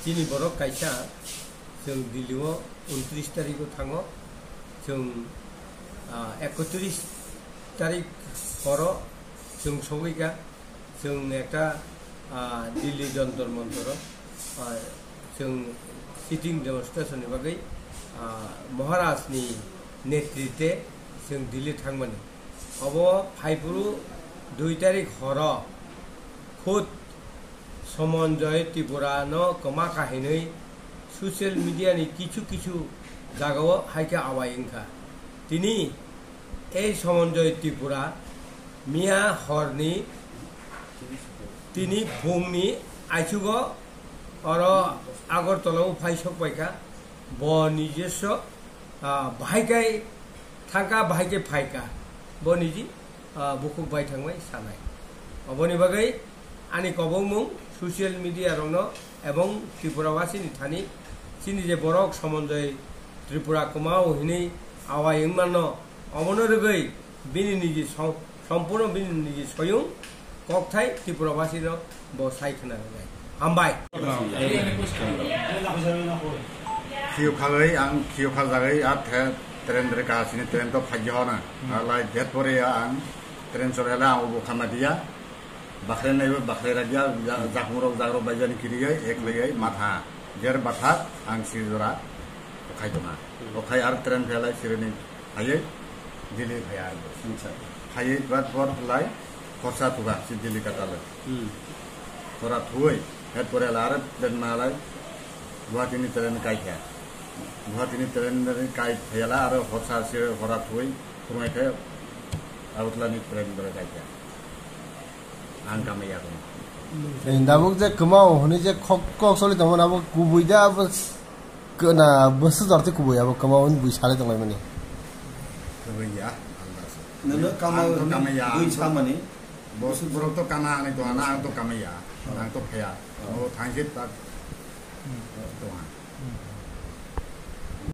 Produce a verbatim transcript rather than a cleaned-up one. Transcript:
Chini borok kaisa, chwng Delhi o untris tarikh o thango, chwng, ah, ekotris tarikh horo chwng sogwi kha, chwng ekta, ah, Delhi Jantar Mantar o, ah, chwng sitting demonstration ni bagwi, ah, Maharaj ni netritwe chwng Delhi thangmani. Obo phaiphuru dui tarikh horo khud Somonjoy Tripura no kwma kahinwi social media ni kichu kichu jagao hai khe awai wngkha. Tini ei Somonjoy Tripura miya horni tini phungni aichugo oro Agartala o phai sok paikha. Bo nijoswo, ah, bahai kai thangkha, bahai kai phaikha. Bo niji, ah, bukhuk bai thangbai sanai. Oboni bagwi ani kobongmung social media rokno ebong Tripura wasini thani chini je borok Somonjoy Tripura kwmao hinwi awai wngmano, omono rwgwi bini niji som-, sompurno bini niji soyung kokthai Tripura wasino bo sai khna rwnai. Hambai. Khiyo khalwi ang khiyo khaljagwi a the train re kahasini train to phagya hona. A lai det pore ya ang train chorela ang ubo khama diya. Bakhre naibo bakhre ragya, ja-, jakmurok jagrok baijani kiriya, ek laiya matha. Jer batha ang sijora okhai tongha. Okhai ar train phelai sirini phaiwi Delhi phaiya arbo. Phaiwi bat bor lai khorsa thuga si Delhi katale. Khora thuwi, het pore la ar train malai Guwahati ni train kaikha. Guwahati ni train kai phaiya la ar khorsa si khora thuwi, khurungai khe Agartala ni train bore kaikha. Ang kamai ya tong. Ei, dabuk je kwmao hwnwi je khok, kok soli tongmani abo kubui da abo s-, kena bwswk jorti kubui abo kwmao hwnwi bui salai tonglaimani. Kwmai ya, ang da se. Nono kamao hwnwi bui samani. Bwswk borok to kana ani to ana ang to kamai ya. Ang to phaya. O thangsit tak. Tongha.